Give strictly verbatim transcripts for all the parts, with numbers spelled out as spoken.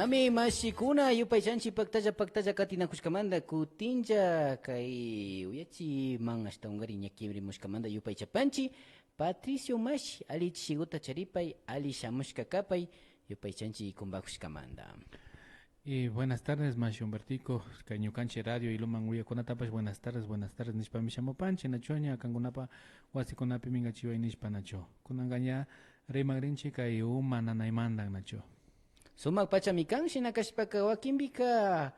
Ami mashikuna, yupaychanchi paktalla paktalla katinakushkamanta kutinlla kay uyachiman ashtawankarin ña kimrimushkamanta yupaychapanchi. Patricio mashi, alli chishiguta charipay, alli shamushka kapay, yupaychanchi kumbakushkamanta. Y buenas tardes, mashi Humbertico. Kay ñukanchi radio Ilumán uyakunatapash buenas tardes, buenas tardes nishpami shamupanchi, nachu, ña kankunapa wasikunapi mingachiway nishpa, nachu. Kunanka ña rimakrinchi kay uma nanaymantan, nachu. Sumak pachami kan, shina kashpaka wakinpika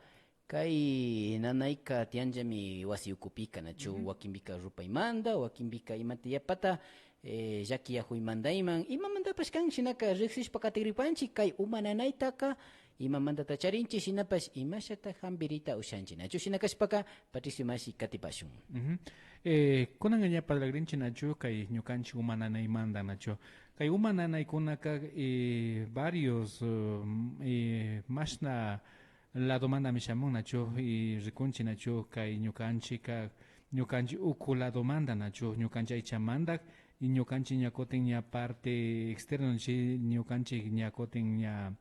kay nanayka tiyanllami wasi ukupika, nachu. Wakinpika rupaymanta, wakinpika imata yapata, eh, llakiyakuymantayman, imamantapash kan, shinaka riksishpa katigripanchi kay uma nanaytaka, imamantata charinchi, shinapash imashata hampirita ushanchi, nachu. Shina kashpaka, Patricio mashi, katipashun. Eh, kunanka ña parlagrinchi, nachu, kay ñukanchi uma nanaymanta, nachu. Kay uma nanaykunaka, eh, varios, um, eh, mashna ladomantami shamun, nachu, y rikunchi, nachu, kay ñukanchika, ñukanchi uku ladomanta, nachu, ñukanchi aychamanta, y ñukanchi ña kutin ña parte externo, chi-, ñukanchi ña kutin ña,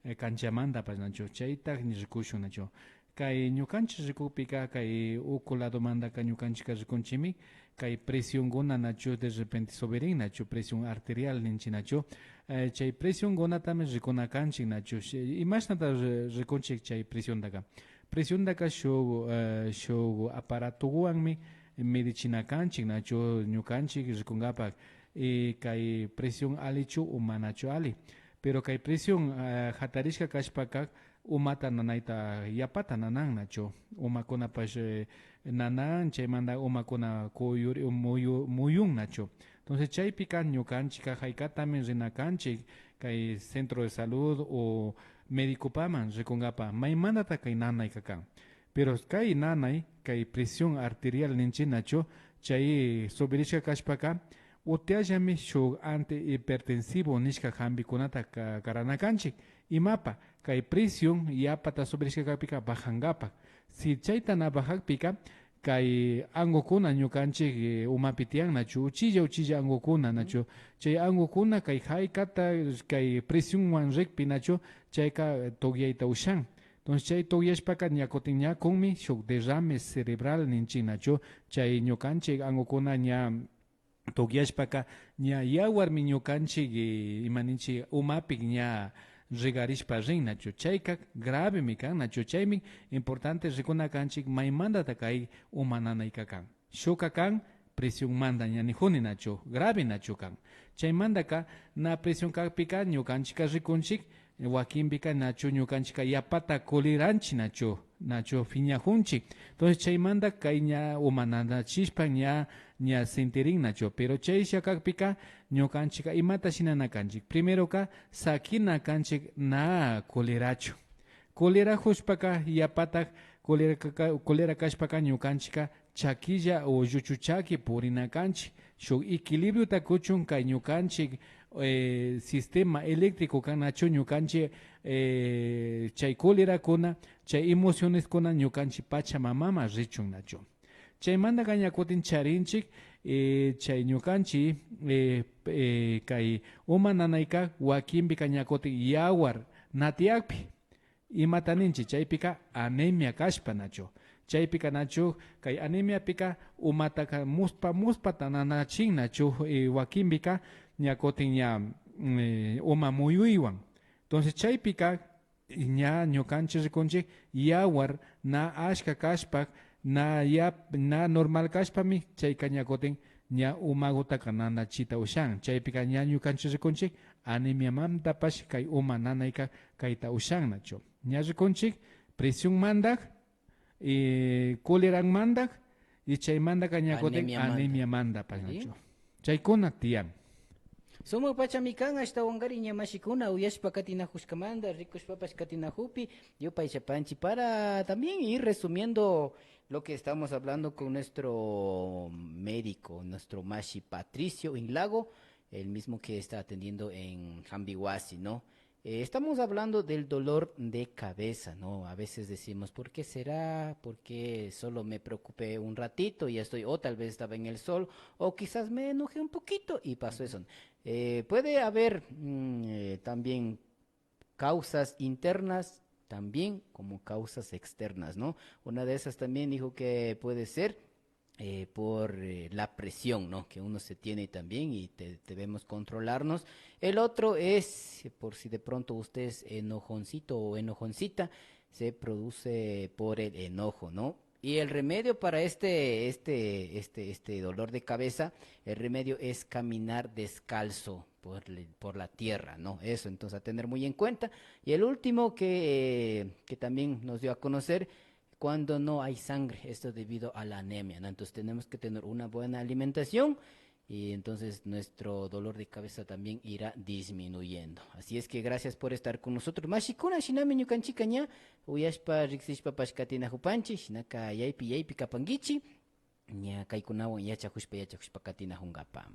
eh, kanchamantapash, nachu, chayta rikushun, nachu. Kay ñukanchi rikukpika, kay uku ladomantaka ñukanchika rikunchimi, kay presionkuna, nachu, de repente subirin, nachu, presión arterial ninchi, nachu. Eh, chay presionkunatami rikuna kanchi, nachu. Shi-, imashnata ri-, rikunchi chay presiontaka? Presiontaka shuk, eh, shuk aparatowanmi medichina kanchi, nachu, ñukanchi rikunkapak, eh, kay presión allichu o manachu alli. Pero kay presión, eh, hatarishka kashpaka, umata nanayta yapata nanan, nachu. Umakunapash, eh, nanan, chaymanta umakuna kuyuri-, muyu-, muyun, nachu. Entonces, chaypika ñukanchika haykatami rina kanchi kay centro de salud o médicopaman rikunkapa, maymantata kay nanayka kan. Pero kay nanay, kay presión arterial ninchi, nachu, chay subirishka kashpaka, utiallami shuk antihipertensivo nishka hampikunata ka-, karana kanchi. Imapa? Kay presión yapata subirishka kakpika bajankapak. Si chayta na bajakpika, kay ankukuna ñukanchik, eh, umapi tiyan, nachu, uchilla, uchilla ankukuna, nachu, chay ankukuna kay haykata, kay presionwan rikpi, nachu, chayka, eh, tukyayta ushan. Entonces, chay tukyashpaka ña kutin ña kunmi shuk derrame cerebral ninchik, nachu, chay ñukanchik ankukuna ña tukyashpaka ña yawarmi ñukanchik, eh, ima ninchik, umapi ña regarishpa rin, nachu. Chayka gravemi kan, nachu. Chaymi importante rikuna kanchik maymantata kay uma nanayka kan. Shukka kan presionmanta ña nijuni, nachu, grave nachu kan. Chaymantaka na presión kakpika ñukanchikka rikunchik, wakinpika nachu ñukanchikka yapata kuliranchik, nachu, nachu piñajunchik. Entonces chaymanta kay ña uma nanachishpa ña, ña sintirin, nachu. Pero chaylla kakpika ñukanchikka imata shinana kanchik? Primeroka sakina kanchik na kulirachu. Kulirajushpaka yapatak kulira ka-, kulira kashpaka ñukanchikka chakilla o lluchu chaki purina kanchik. Shuk equilibriota kuchun kay ñukanchik, eh, sistema eléctrico kan nachu, ñukanchik, eh, chay kulirakuna, chay emocioneskuna ñukanchik pachamamaman richun nachu. Chaymantaka ña kutin charinchik, eh, chay ñukanchik, eh, eh, kay uma nanayka wakinpika ña kutin yawar na tiyakpi. Imata ninchik chaypika? Anemia kashpa nachu. Chaypika nachu kay anemiapika umataka muspa muspata nanachin nachu, eh, wakinpika ña kutin ña, mm, eh, uma muyuywan. Entonces chaypika ña ñukanchik rikunchik yawar na ashka kashpa, na yap-, na normal kashpami chayka ña kutin ña umagutaka nanachita ushan. Chaypika ña ñukanchik rikunchik anemiamantapash kay uma nanayka kayta ushan nachu. Ña rikunchik presionmantak, y coleranmantak, y chaymantaka ña kutin anemiamantapash nachu. Chaykuna tiyan. Sumak pachami kan, ashtawankarin ña mashikuna uyashpa katinajushkamanta, rikushpapash katinajukpi, yupaychapanchi para también ir resumiendo lo que estamos hablando con nuestro médico, nuestro mashi Patricio Inlago, el mismo que está atendiendo en Jambiwasi, ¿no? Eh, estamos hablando del dolor de cabeza, ¿no? A veces decimos, ¿por qué será? ¿Por qué solo me preocupé un ratito y ya estoy? O tal vez estaba en el sol, o quizás me enojé un poquito y pasó eso. Eh, puede haber, mm, eh, también causas internas también como causas externas, ¿no? Una de esas también dijo que puede ser eh, por eh, la presión, ¿no? Que uno se tiene también y te- debemos controlarnos. El otro es, eh, por si de pronto usted es enojoncito o enojoncita, se produce por el enojo, ¿no? Y el remedio para este, este, este, este dolor de cabeza, el remedio es caminar descalzo por, le- por la tierra, ¿no? Eso, entonces a tener muy en cuenta. Y el último que, eh, que también nos dio a conocer, cuando no hay sangre, esto debido a la anemia, ¿no? Entonces tenemos que tener una buena alimentación y entonces nuestro dolor de cabeza también irá disminuyendo. Así es que gracias por estar con nosotros. Mashikuna, shinami ñukanchika ña uyashpa, riksishpapash katinajupanchi, shinaka yaypi, yaypi kapankichi, ña kaykunawan yachajushpa, yachajushpa katinajungapa.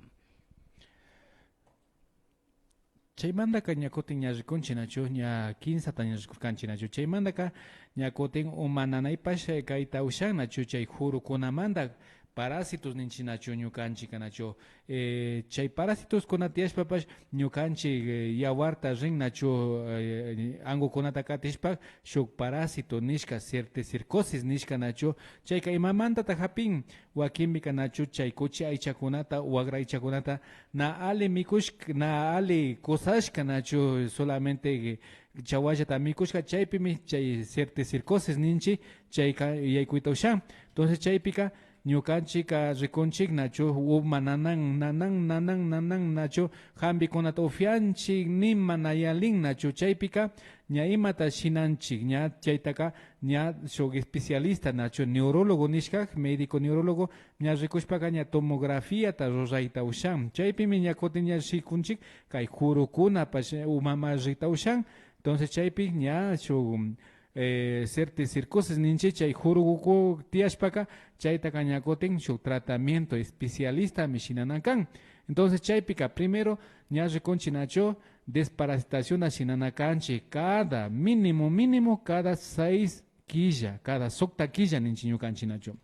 Chaymantaka ña kutin ña rikunchi nachu, ña kinsata ña rikurkanchi nachu. Chaymantaka ña kutin uma nanaypash, eh, kayta ushan nachu, chay jurukunamanta parásitos ninchi nachu ñukanchika nachu. Eh, chay parasitoskuna tiyashpapash ñukanchi, eh, yawarta rin nachu, eh, angukunata katishpa shuk parásito nishka, certocicosis nishka nachu. Chayka imamantata japin? Wakinpika nachu chay kuchi aychakunata, wagra aychakunata na alli mikushka, na alli kusashka nachu, solamente chawallata mikushka, chaypimi chay certocicosis ninchi, chayka yaykuyta ushan. Entonces chaypika ñukanchika rikunchik nachu uma nanan, nanan, nanan, nanan nachu jambikunata upianchik, nima na yalin nachu. Chaypika ña imata shinanchik, ña chaytaka ña shuk especialista nachu, neurólogo nishka, médico neurólogo, ña rikushpaka ña tomografiata rurayta ushan. Chaypimi ña kutin ña rikunchik kay jurukunapash umama rikta ushan. Entonces chaypi ña shuk, eh, certocicosis ninchi, chay juruku tiyashpaka chaytaka ña kutin shuk tratamiento especialistami shinana kan. Entonces chaypika primero ña rikunchi nachu, desparasitación shinana kanchi, cada mínimo, mínimo cada seis killa, cada sukta killa ninchi ñukanchi nachu.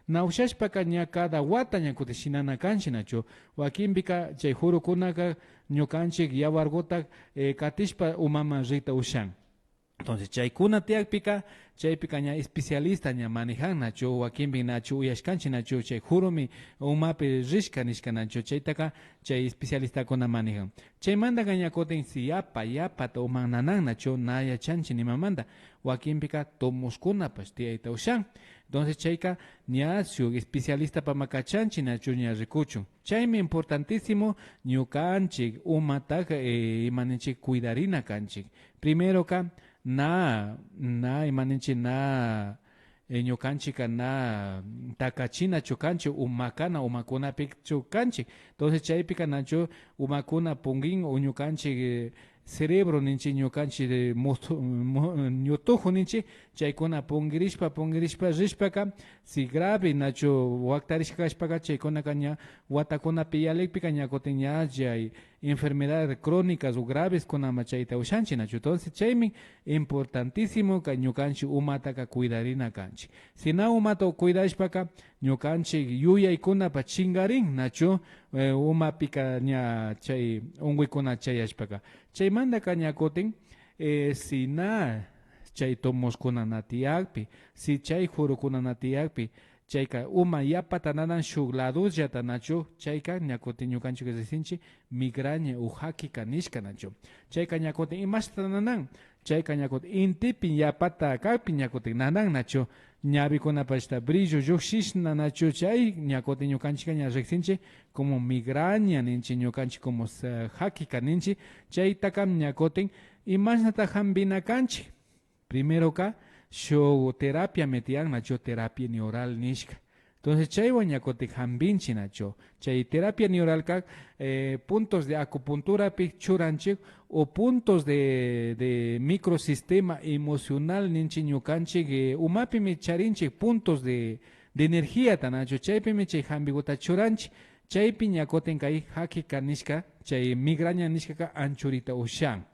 Na ushashpaka ña cada wata ña kutin shinana kanchi nachu. Wakinpika chay jurukunaka ñukanchik yawarguta, eh, katishpa umaman rikta ushan. Entonces chaykuna tiyakpika, chaypika ña especialista ña manejan nachu, wakinpi nachu uyashkanchi nachu, chay jurumi umapi rishka nishka nachu, chaytaka chay especialistakuna manejan. Chaymantaka ña kutin si yapa, yapata uman nanan nachu, na yachanchi nimamanta, wakinpika tomoshkunapash tiyayta ushan. Entonces chayka ña shuk especialistapama kachanchi nachu ña rikuchun. Chaymi importantísimo ñukanchik umataka, eh, ima ninchik, cuidarina kanchik. Primeroka na, na ima ninchik, na, eh, ñukanchikka na takachinachu kanchik, umakana umakunapichu kanchik. Entonces chaypika nachu umakuna punkin o ñukanchik, eh, cerebro ninchik, ñukanchik, eh, mutu-, mu-, ñutuku ninchik, chaykuna punkirishpa, punkirishpa rishpaka, si grave nachu waktarishka kashpaka, chaykunaka ña watakunapi yalikpika ña kutin ña chay enfermedades crónicas o graveskunama chayta ushanchik nachu. Entonces chaymi importantísimo kay ñukanchik umataka cuidarina kanchik. Si na umata cuidashpaka ñukanchik yuyaykunapash chinkarin nachu, eh, umapika ña chay unkuykuna chayashpaka. Chaymantaka ña kutin, eh, si na chay tomoshkuna na tiyakpi, si chay jurukuna na tiyakpi, chayka uma yapata nanan shuk ladollata nachu, chayka ña kutin ñukanchik riksinchik migraña o jaqueca nishka nachu. Chayka ña kutin imashta nanan, chayka ña kutin intipi yapata kakpi ña kutin nanan nachu, ñawikunapashta brillo llukshishna nachu, chay ña kutin ñukanchikka ña riksinchik como migraña ninchik, ñukanchik como, eh, jaqueca ninchik, chaytaka ña kutin imashnata jampina kanchik. Primeroka shuk terapiami tiyan nachu, terapia neural nishka. Entonces chaywan ña kutin jampinchik nachu. Chay terapia neuralka, eh, puntos de acupunturapi churanchik o puntos de, de microsistema emocional ninchik ñukanchik, eh, umapimi charinchik puntos de, de energiata nachu. Chaypimi chay jampikuta churanchik. Chaypi ña kutin kay jaqueca nishka, chay migraña nishkaka anchurita ushan.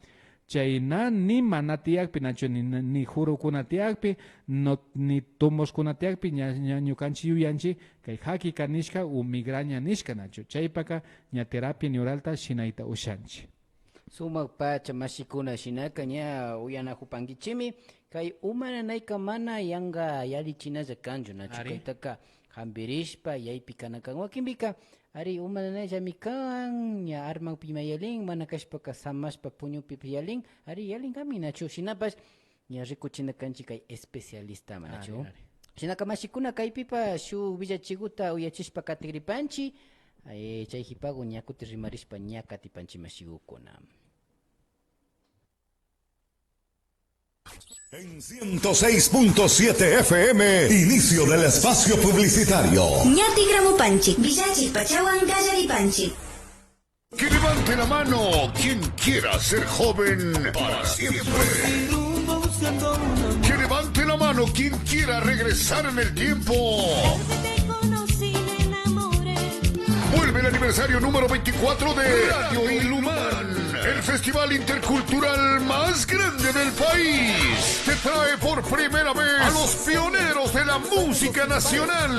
Chay na nima na tiyakpi nachu, ni, ni jurukuna tiyakpi, no, ni tomoshkuna tiyakpi, ña, ña ñukanchik yuyanchik kay jaqueca nishka o migraña nishka nachu. Chaypaka ña terapia neuralta shinayta ushanchik. Sumak pacha mashikuna, shinaka ña uyanakupankichimi. Kay uma nanayka mana yanka yallichinalla kanchu, nachu? Ari. Kaytaka hampirishpa yaypi kana kan. Wakinpika, ari, uma nanayllami kan, ña armakpi ima yalin, mana kashpaka samashpa puñukpipish yalin, ari, yalinkami, nachu? Shinapash ña rikuchina kanchi kay especialistaman, nachu? Ari, ari. Shinaka mashikuna, kaypipa shuk willachikuta uyachishpa katigripanchi, eh, chay hipagu ña kuti rimarishpa ña katipanchi mashigukuna. En ciento seis punto siete F M, inicio del espacio publicitario. Ña tigramupanchi, villachik pachawan kallaripanchi. Que levante la mano quien quiera ser joven para siempre. Que levante la mano quien quiera regresar en el tiempo. Vuelve el aniversario número veinticuatro de Radio Ilumán, el festival intercultural más grande del país. Te trae por primera vez a los pioneros de la música nacional,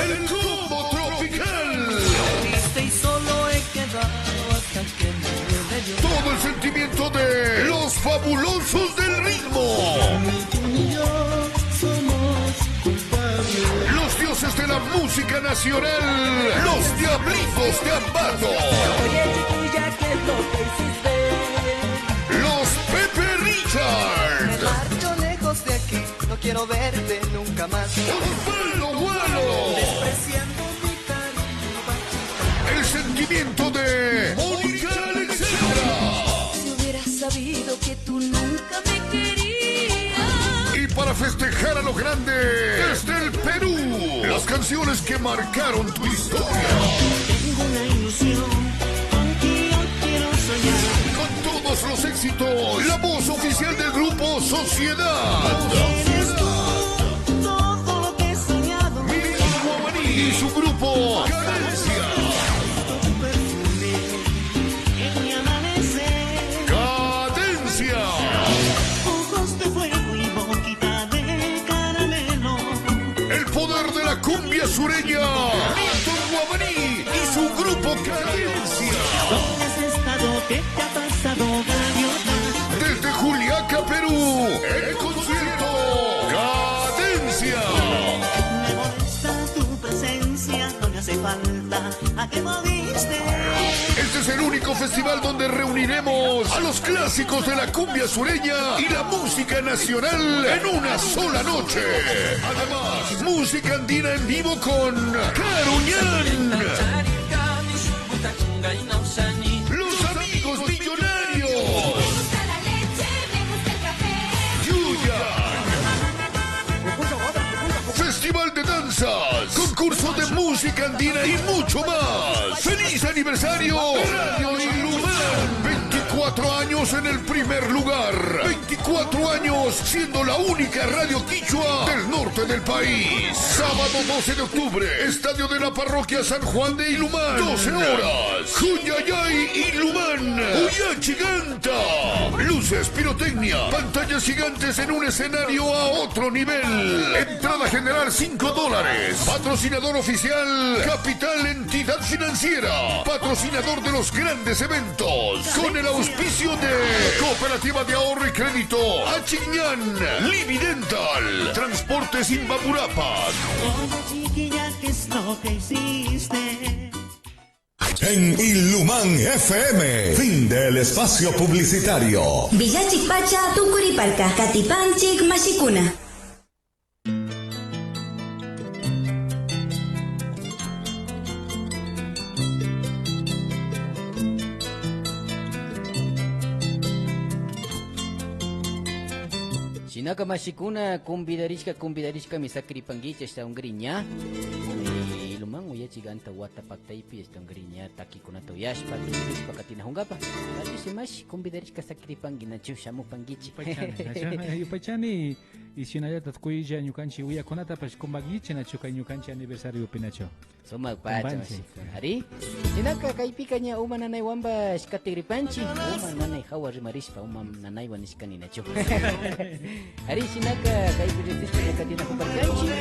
el Combo Tropical. Todo el sentimiento de los fabulosos del ritmo. Los dioses de la música nacional, los Diablitos de Ambato. Los Pepe Richard. Me marcho lejos de aquí, no quiero verte nunca más. Osvaldo Gualo. El sentimiento de Mónica Alexandra. Si hubiera sabido que tú nunca me querías. Y para festejar a lo grande, desde el Perú, las canciones que marcaron tu historia. Tengo una ilusión, contigo quiero soñar. Con todos los éxitos, la voz oficial del grupo Sociedad. Eres tú, todo lo que he soñado. Miguel Guamaní y su grupo Cadencia. Tu perfume en mi amanecer. Cadencia. Ojos de fuego y boquita de caramelo. El poder de la cumbia sureña. Milton Guamaní y su grupo Cadencia. ¿Dónde has estado? ¿Qué te ha pasado, gaviota? Desde Juliaca, Perú, el concierto Cadencia. Me molesta tu presencia, no me hace falta. ¿A qué moviste? Este es el único festival donde reuniremos a los clásicos de la cumbia sureña y la música nacional en una sola noche. Además, música andina en vivo con Caruñán. Los Amigos Millonarios. Yuya. Festival de danzas, concurso de música andina y mucho más. ¡Feliz aniversario, Radio Ilumán! Veinticuatro años en el primer lugar. Veinticuatro años siendo la única radio quichua del norte del país. Sábado doce de octubre, estadio de la parroquia San Juan de Ilumán, doce horas. Juyayay Ilumán, Uyachi Ganta. Luces, pirotecnia, pantallas gigantes en un escenario a otro nivel. Entrada general cinco dólares. Patrocinador oficial, Capital Entidad Financiera. Patrocinador de los grandes eventos. Con el auspicio de Cooperativa de Ahorro y Crédito Achiñán, Lividental, Transportes Imbaburapas. Oye, chiquilla, ¿qué es lo que hiciste? En Ilumán F M, fin del espacio publicitario. Villachik pacha tukuriparka, katipanchik mashikuna. Shinaka mashikuna, convidarishka, convidarishkami sakiripankichik ashtawankari ña. Eh, Ilumán Uyachi Ganta wata paktaypi ashtawankari ña takikunata uyashpa, tushirishpa katinakunkapa. Katishi mashi, convidarishka sakiripanki, nachu shamupankichik. Yupaychani, nachu? Yupaychani, y shinallata kuylla ñukanchik uyakunatapash kumpankichik, nachu, kay ñukanchik aniversariopi, nachu? Sumak pacha, kumpanchik. Mashi. Ari, shinaka kaypika ña uma nanaywanpash katigripanchik, uma nanay hawa rimarishpa, uma nanaywan nishkani, nachu? Ari, shinaka kaypi riksishpa ña katinakuparkanchik.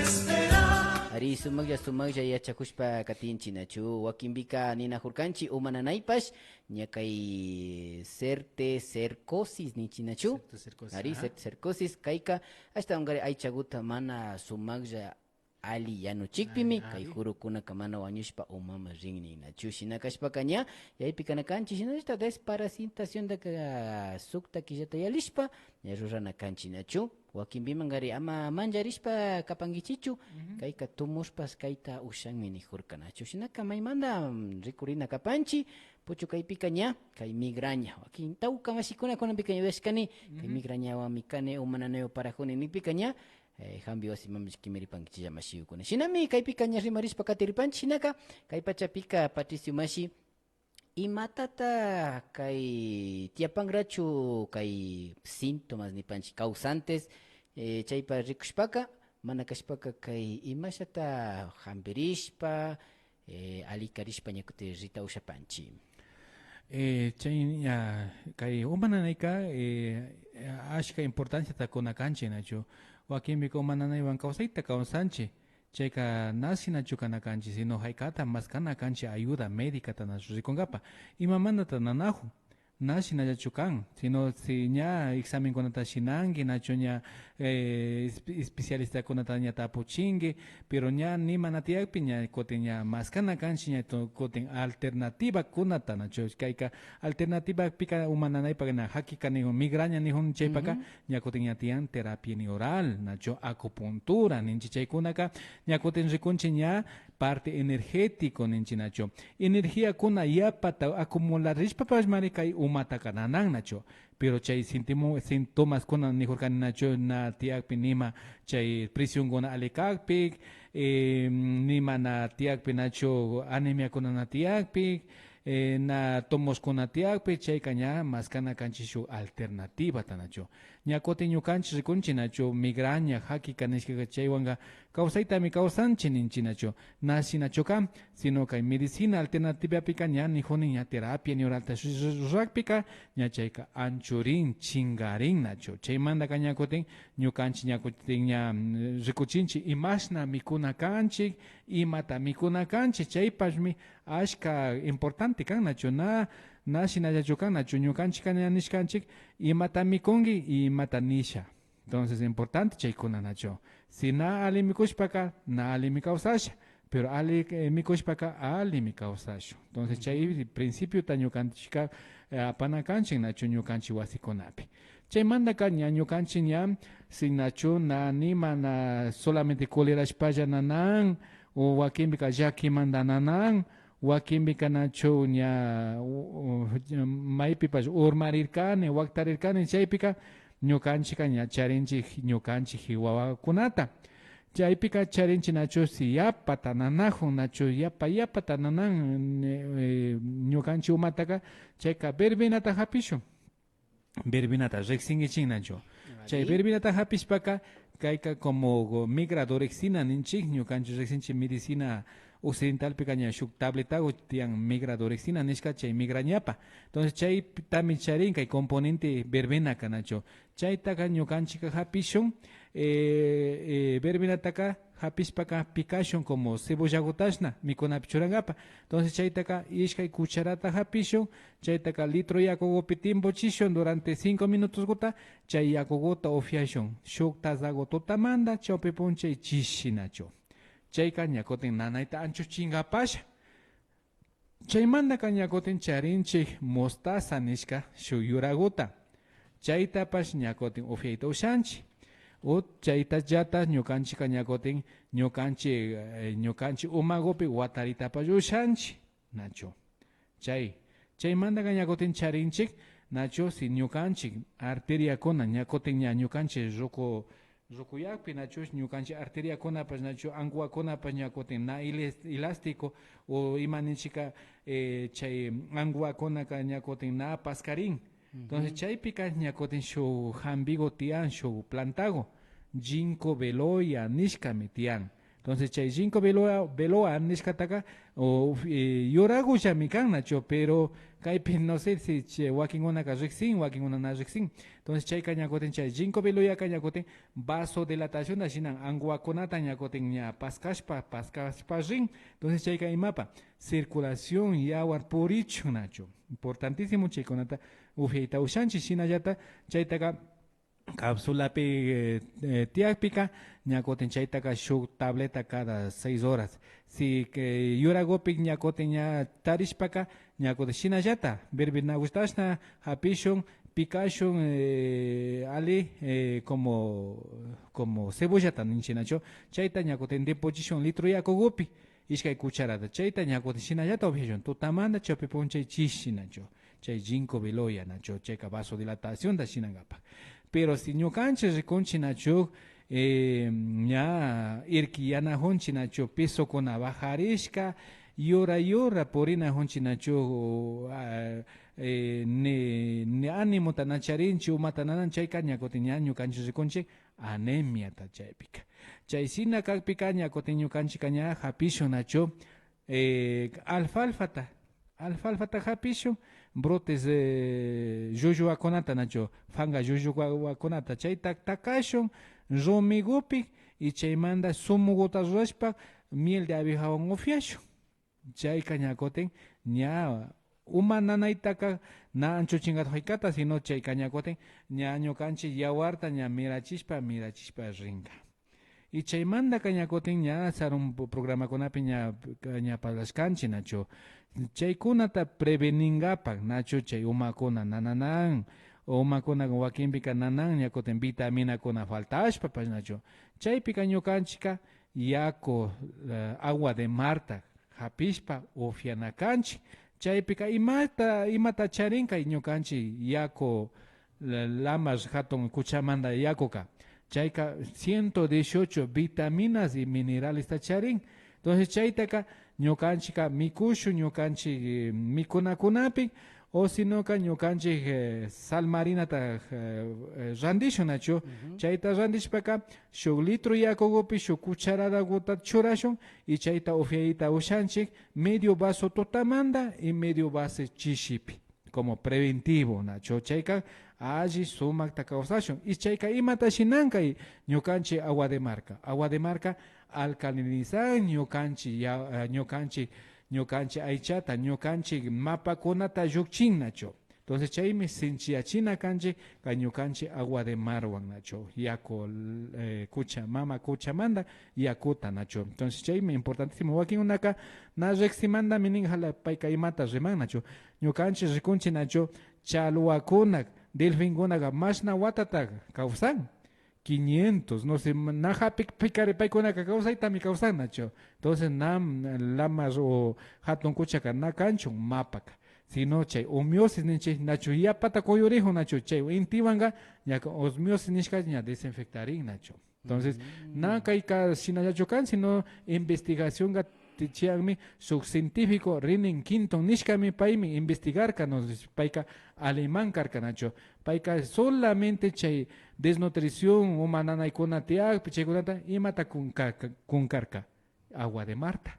Ari, sumaklla, sumaklla yachakushpa katinchi, nachu? Wakinpika ninajurkanchi uma nanaypash, ña kay certecercosis ninchi, nachu? Certecercosis, ari, ajá. Certecercosis, kayka, ashtawankari aychaguta mana sumaklla ali yanuchikpimi, ay, kay ari. Jurukunaka mana wañushpa umaman rin nin, nachu? Shina kashpaka ña, yaypi kana kanchi, shinallata desparasitaciontaka sukta killata yalishpa, ña rurana kanchi, nachu? Wakinpimankari ama mancharishpa kapankichichu, ujú, kayka tumushpas kayta ushanmi nijurka, nachu? Shinaka maymanta, mm, rikurina kapanchi, puchukaypika ña, kay migraña. Wakin tawka mashikuna kunanpika ña uyashkani, kay, ujú, migrañawanmi kani, uma nanaywan parajuni nikpika ña, eh, jambi wasimanpash kimiripankichilla mashikuna. Shinami kaypika ña rimarishpa katiripanchi, shinaka, kay pachapika Patricio mashi, imatata kay tiyapangrachu kay síntomas nipanchi, causantes, eh, chaypa rikushpaka, mana kashpaka kay imashata jambirishpa, eh, alikarishpa ña kutin rita ushapanchi. Eh, chay ña, kay uma nanayka, eh, ashka importanciata kuna kanchi, nachu? Wakinpika uma nanaywan kawsayta kawsanchi. Chayka na shinachu kana kanchi, sino jaykata maskana kanchi ayuda médicata nachu rikunkapa. Imamantata nanajun? Na shinallachu kan, sino si ña examenkunata shinanki, nachu ña, eh, espe-, especialistakunata ña tapuchinki, pero ña nima na tiyakpi ña kutin ña maskana kanchi ña tu-, kutin alternativakunata, nachu? Kayka alternativapika uma nanaypaka na jakika nijun, migraña nijun chaypaka, ujú, ña kutin ña tiyan terapia neural, nachu? Acupuntura ninchi chaykunaka, ña kutin rikunchi ña parte energético ninchi nachu. Energiakuna yapata acumularishpapashmari kay umataka nanan nachu. Pero chay síntimo-, síntomaskuna nijurkani nachu na tiyakpi nima chay presionkuna ali kakpi, eh, nima na tiyakpi nachu anemiakuna na tiyakpi, eh, na tumoskuna tiyakpi, chayka ña maskana kanchi shuk alternativata nachu. Ña kutin ñukanchi rikunchi nachu migraña, jakika nishkaka chaywanka kawsaytami kawsanchi ninchi nachu. Na shinachu kan, sino kay medicina alternativapika ña nijuni ña terapia neuralta ru-, ru-, rurakpika ña chayka anchurin, chingarin nachu. Chaymantaka ña kutin ñukanchi ña kutin ña, mm, rikuchinchi imashna mikuna kanchi, imata mikuna kanchi, chaypashmi ashka importante kan nachu. Na, na shinallachu kan nachu. Ñukanchika ña nishkanchik imata mikunki y imata nisha. Entonces, importante chaykuna nachu. Si na ali mikushpaka, na alimi kawsasha. Pero ali, eh, mikushpaka, alimi kawsashun. Entonces, chay principiota ñukanchika, eh, apana kanchik nachu ñukanchik wasikunapi. Chaymantaka ña ñukanchik ña, si nachu na nima na solamente colerashpalla nanan, o wakinpika llakimanta nanan, wakinpika nachu ña, o, o, maypipash urmarirkani, waktarirkani, chaypika ñukanchika ña charinchik ñukanchik wawakunata. Chaypika charinchik nachu si yapata nanajun, nachu yapa yapata nanan, eh, ñukanchik umataka, chayka verbenata japishun. Verbenata riksinkichik nachu. Chay verbenata japishpaka, kayka como migradorexina ninchik, ñukanchik riksinchik medicina occidentalpika ña shuk tabletagu tiyan migradorexina nishka chay migrañapa. Entonces, chaytami charin kay componente verbenaka nachu. Chaytaka ñukanchikka japishun, eh, eh, verbenataka japishpaka pikashun como cebollagutashna mikunapi churankapa. Entonces, chaytaka ishkay cucharata japishun, chaytaka litro yakugupi timpuchishun durante cinco minutosguta, chay yakuguta upiashun. Shuk tazagu tutamanta chawpi puncha chishi nachu. Chayka ña kutin nanayta anchuchinkapasha. Chaymantaka ña kutin charinchik mostaza nishka shuk yuraguta. Chaytapash ña kutin upiayta ushanchik. O chaytallata ñukanchikka ña kutin ñukanchik, eh, ñukanchik umagupi wataritapash ushanchik. Nachu. Chay, chaymantaka ña kutin charinchik, nachu si ñukanchik arteriakuna, ña kutin ña ñukanchik ruku, rukuyakpi, nachu ñukanchik arteriakunapash, nachu anguakunapash ña kutin na iles-, elástico o ima ninchikka, eh, chay anguakunaka ña kutin na paskarin. Entonces, chaypika ña kutin shuk jambigu tiyan, shuk plantagu, ginkgo biloba nishkami tiyan. Entonces, chay ginkgo biloba, biloba nishkataka, o, eh, yuragullami kan nachu, pero kaypi no sé si chay wakinkunaka riksin, wakinkuna na riksin. Entonces, chayka ña kutin chay ginkgo biloyaka ña kutin vasodilatacionta shinan anguakunata ña kutin ña paskashpa, paskashpa rin. Entonces, chayka imapa, circulación, yawar purichun nachu. Importantísimo chaykunata upyayta ushanchik. Shinallata chaytaka cápsulapi, eh, eh, tiyakpika, ña kutin chaytaka shuk tableta cada seis horas. Si que yuragupi ña kutin ña tarishpaka, ña kutin shinallata, birbinagushna hapishun, pikashun, eh, ali, eh, como, como cebollata ninchik nachu, chayta ña kutin dipuchishun litro yakugupi, ishkay cucharada. Chayta ña kutin shinallata upyashun. Tutamanta chawpi punchaychish shinachu. Chay ginkgo biloya nachu. Chayka vasodilatacionta shinankapak. Pero si ñukanchik rikunchik nachu, eh, ña irkiyanakunchik nachu, pisokuna bajarishka, yura yura purinakunchik nachu, ah, eh, ni, ni animota na charinchik, umata nanan, chayka ña kutin ña ñukanchik rikunchik anemiata chaypika. Chay shina kakpika ña kutin ñukanchikka ña hapishun nachu, eh, alfalfata, alfalfata hapishun, brotes, eh, llulluwakunata nachu, panka llulluwakunata, chayta takashun rumigupi y chaymanta zumuguta rurashpa miel de abejawan upyashun. Chayka ña kutin ña uma nanaytaka na anchuchinkata haykata, sino chayka ña kutin ña ñukanchik yawarta ña mirachishpa, mirachishpa rinka. Y chaymantaka ña kutin ña sarun programakunapi ña, ña parlashkanchik nachu. Chaykunata preveninkapak nachu chay umakuna na nanan, o umakuna wakinpika nanan ña kutin vitaminakuna faltashpapash nachu. Chaypika ñukanchikka yaku, eh, agua de marta hapishpa upyana kanchik. Chaypika imata, imata charinka ñukanchik yaku, la-, lamar hatun kuchamanta yakuka. Chayka ciento dieciocho vitaminas y mineralesta charin. Entonces, chaytaka ñukanchikka mikushun, ñukanchik, eh, mikunakunapi, o sinoka ñukanchik, eh, sal marinata, eh, eh, randishun nachu. Chayta randishpaka, shuk litro yakugupi shuk cucharadaguta churashun y chayta upyayta ushanchik medio vaso tutamanta y medio vaso chishipi, como preventivo nachu. Chayka alli sumakta kawsashun. Y chayka imata shinanka y ñukanchik agua de marca. Agua de marca alcalinizan ñukanchik ya-, eh, ñukanchik, ñukanchik aychata, ñukanchik mapakunata llukchin nachu. Entonces, chaymi sinchiyachina kanchik, kay ñukanchik agua de marwan nachu, yaku, eh, kucha, mama kuchamanta yakuta nachu. Entonces, chaymi importantísimo. Wakinkunaka na riksimantami nin, hala payka imata riman nachu. Ñukanchik rikunchik nachu, challwakuna, delfinkunaka mashna watata kawsan. Quinientos, no sé, na hapik pikari paykunaka kawsaytami kawsan nachu. Entonces, na lamar o hatun kuchaka na kanchu mapaka, sino chay osmiosis ninchik nachu, yapata kuyurikun nachu, chay intiwanka ña osmiosis nishka ña desinfectarin nachu. Entonces, na kayka shinallachu kan, sino investigacionka ti-, tiyanmi shuk científico René Quinton nishkami, paymi investigarka, no, payka alemán karka nachu. Payka solamente chay desnutrición, uma nanaykuna tiyakpi chaykunata imata kun-, ka-, ka-, kunkarka, agua de marta.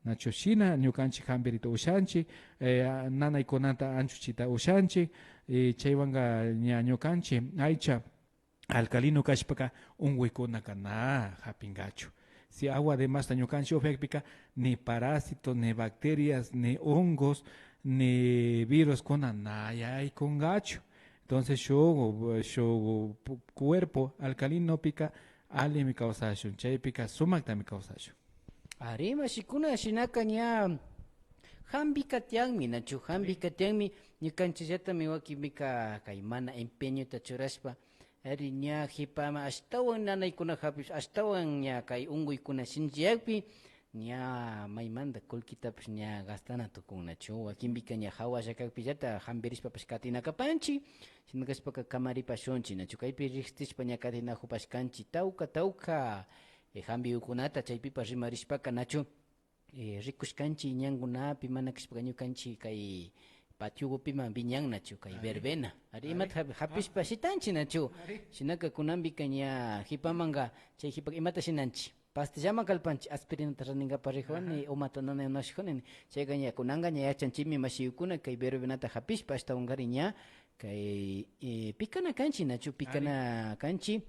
Nachu shina ñukanchik hampirita ushanchik, eh, nanaykunata anchuchita ushanchik, y chaywanka ña ñukanchik aycha alcalino kashpaka unkuykunaka na hapinkachu. Si agua de marta ñukanchik upyakpika ni parásitos, ni bacterias, ni hongos, ni viruskuna na yaykunkachu. Entonces shuk, shuk pu-, cuerpo alcalinopika allimi kawsashun, chaypika sumaktami kawsashun. Ari, mashikuna, shinaka ña hampika tiyanmi, nachu? Hampika tiyanmi, ñukanchikllatami wakinpika kay mana empeñota churashpa, ari, ña hipama ashtawan nanaykuna hapish, ashtawan ña kay unkuykuna shinchiyakpi, ña maymanta kullkitapish ña gastana tukun, nachu? Wakinpika ña hawalla kakpillata hampirishpapash katina kapanchik, shina kashpaka kamaripashunchik, nachu? Kaypi riksishpa ña katinakupashkanchik tawka, tawka, eh, hampiyukunata chaypipash rimarishpaka, nachu? Eh, rikushkanchik ñankunapi, mana kashpaka ñukanchik kay patiokupiman wiñan, nachu? Kay verbena. Ari, imata hap-, hapishpa shitanchik, nachu? Shinaka kunanpika ña hipamanka, chay hipaka imata shinanchik? Pastillaman kalpanchi, aspirinata rantinkapa rikuni, umata nanayman nashkuni. Chayka ña kunanka ña yachanchimi mashiyukuna, kay verbenata hapishpa ashtawankarin ña kay, eh, pikana kanchi, nachu? Pikana kanchi.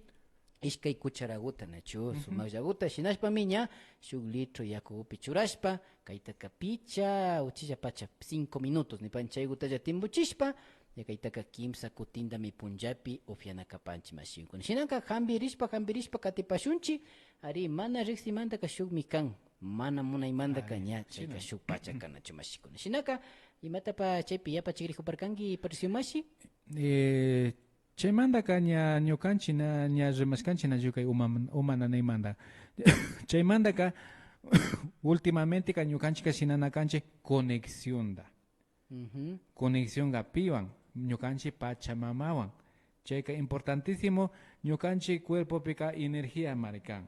Ishkay cucharaguta, nachu? Sumakllaguta, shinashpami ña shuk litro yakupi churashpa, kaytaka picha uchilla pacha cinco minutos nipan, chaygutalla timbuchishpa, ña kaytaka kimsa kutintami punllapi upiana kapanchi mashiyukuna. Shinaka hambirishpa, hambirishpa katipashunchi, ari, mana riksimantaka shukmi kan, mana munaymantaka ña chayka shuk pacha kanachu mashikuna. Shinaka, imatapa chaypi yapachigrikuparkanki, Patricio mashi? Eh, Chaymantaka ña ñukanchi na, ña rimashkanchi nachu kay uma, uma nanaymanta. Chaymantaka últimamenteka ñukanchika shinana kanchi conexionta. Conexionka piwan, ñukanchi pachamamawan. Chayka importantísimo, ñukanchi cuerpopika energiamari kan.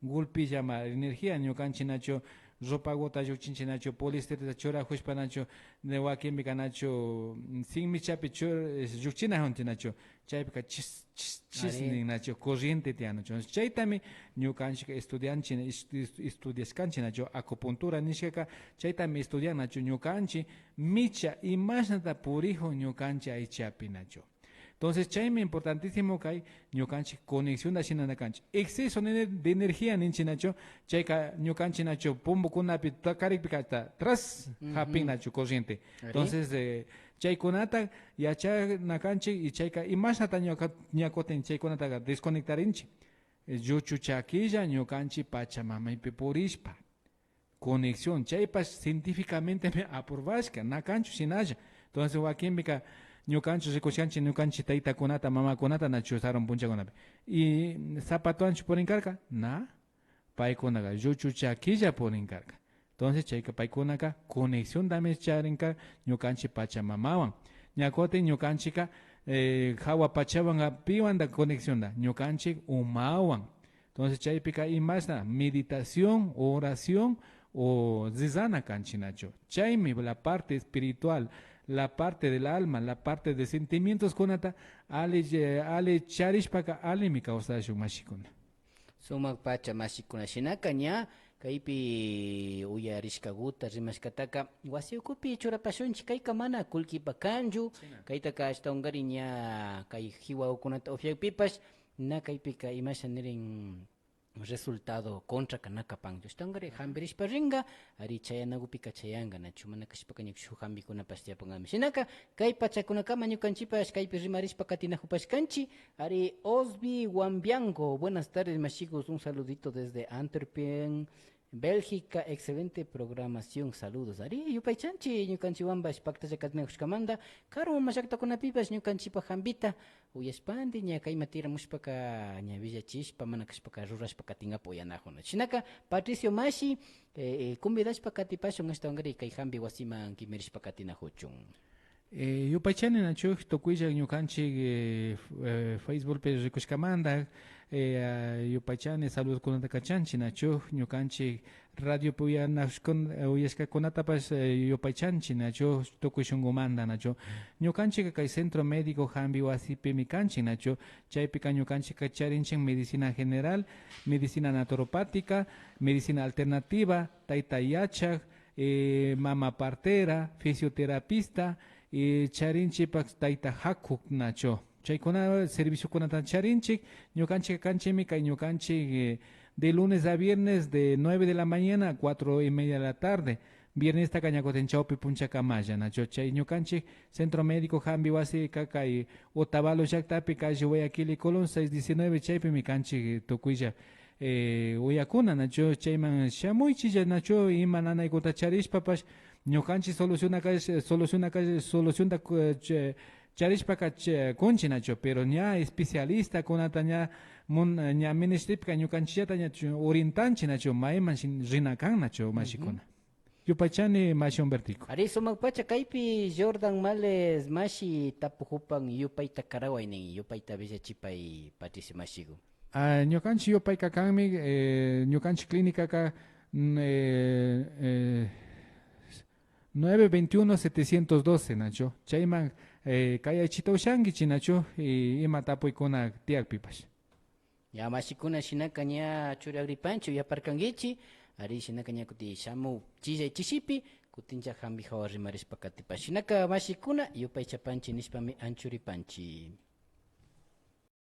Gulpillama energía, ñukanchi nachu ropaguta llukchinchi nachu, poliesterta churajushpa nachu, de wakinpika nachu, mm, sinmichapi chur-, llukchinakunchi nachu, chaypika chis, chis, chis nin nachu, corriente tiyan nachu. Chaytami ñukanchika estudianchi, est-, est-, estudiashkanchi nachu, acupuntura nishkaka, chaytami estudian nachu, ñukanchi micha imashnata purijun ñukanchi aychapi nachu. Entonces, chaymi importantísimo kay ñukanchik conexionta shinana kanchik. Exceso de ener-, de energía ninchik nachu, chayka ñukanchik nachu pumbukunapi ta-, karikpika ta-, tras japin nachu corriente. Entonces, eh, chaykunata yachana kanchik y chayka imashnata ñuka, ña kutin chaykunataka desconectarinchik. Eh, lluchu chakilla ñukanchik pachamamaypi purishpa. Conexión, chaypash científicamente aprobashka, na kanchu shinalla. Entonces, wakinpika ñukanchik rikushkanchik, ñukanchik taytakunata, mamakunata nachu sarun punchakunapi. Y zapatowanchu purin karka? Na, paykunaka lluchu chakilla purin karka. Entonces, chayka paykunaka conexiontami charinka ñukanchik pachamamawan. Ña kutin ñukanchikka, eh, jawa pachawanka piwanta conexionta, ñukanchik umawan. Entonces, chaypika imashna meditación, oración o rezana kanchik nachu. Chaymi la parte espiritual, la parte del alma, la parte de sentimientoskunata alli, eh, alli charishpaka allimi kawsashun mashikuna. Sumak pacha mashikuna, shinaka ña kaypi uyarishkaguta rimashkataka wasi ukupi churapashunchik, kayka mana kullkipa kanchu, kaytaka ashtawankarin ña kay jiwagukunata upiakpipash na kaypika imasha nirin resultado contraka na kapanchu. Ashtawankarin jambirishpa rinka, ari chayanagupika chayanka, nachu? Mana kashpaka ña shuk jambikunapash tiyapankami. Shinaka, kay pachakunakama ñukanchikpash kaypi rimarishpa katinajupashkanchik. Ari, Osby Wambiango, buenas tardes, mashigos, un saludito desde Antwerpen, Bélgica, excelente programación, saludos. Ari, yupaychanchik, ñukanchikwanpash paktalla katinajushkamanta, karu mama llaktakunapipash ñukanchikpa jambita uyashpandi, ña kayma tiramushpaka, ña willachishpa, mana kashpaka rurashpa katinkapak uyanajuna. Shinaka, Patricio mashi, eh, eh, convidashpa katipashun, ashtawankarin kay jambi wasiman kimirishpa katinajuchun. Eh, yupaychani nachu, tukuylla ñukanchik, eh, f-, eh, Facebookpi rikushkamanta, eh, ah, yupaychani saludkunata kachanchik nachu, ñukanchik radiopi uyanajushkun-, eh, uyashkakunatapash, eh, yupaychanchik nachu, tukuy shunkumanta nachu. Ñukanchikka kay centro médico jambi wasipimi kanchik nachu, chaypika ñukanchikka charinchik medicina general, medicina naturopática, medicina alternativa, tayta yachak, eh, mama partera, fisioterapista, eh, charinchikpak tayta jaku nachu. Chaykuna serviciokunata charinchik, ñukanchik kanchikmi kay ñukanchik, eh, de lunes a viernes de nueve de la mañana a cuatro y media de la tarde. Viernestaka ña kutin chawpi punchakamalla nachu. Chay ñukanchik centro médico jambi wasika kay Otavalo llaktapi, calle Guayaquil y Colón seis diecinueve, chaypimi kanchik tukuylla eh, uyakuna, nachu, chayman shamuychilla, nachu, ima nanaykuta charishpapash, ñukanchik solucionaka, solucionaka, solucionta, eh, ch-, charishpaka ch-, kunchik, nachu, pero ña especialistakunata ña mun-, ña ministipika ñukanchikllata ña chu-, orientanchik, nachu, mayman shin-, rina kan, nachu, mashikuna. Yupaychani, mashi Humbertico. Ari, sumak pacha kaypi Jordan Males mashi tapujupan, yupayta karaway nin, yupayta villachipay, Patricio mashigu. Ah, ñukanchik yupayka kanmi, eh, ñukanchik clínicaka, mm, eh, eh, nueve veintiuno setecientos doce, nachu. Chayman, eh, kayaychita ushankichik, nachu, y ima tapuykuna tiyakpipash. Ya mashikuna, shinaka ña churagripanchi, uyaparkankichi. Ari, shinaka ña kuti shamuk chillay chishipi kutincha jambi jawa rimarishpa katipa. Shinaka mashikuna, yupaychapanchi nishpami anchuripanchi.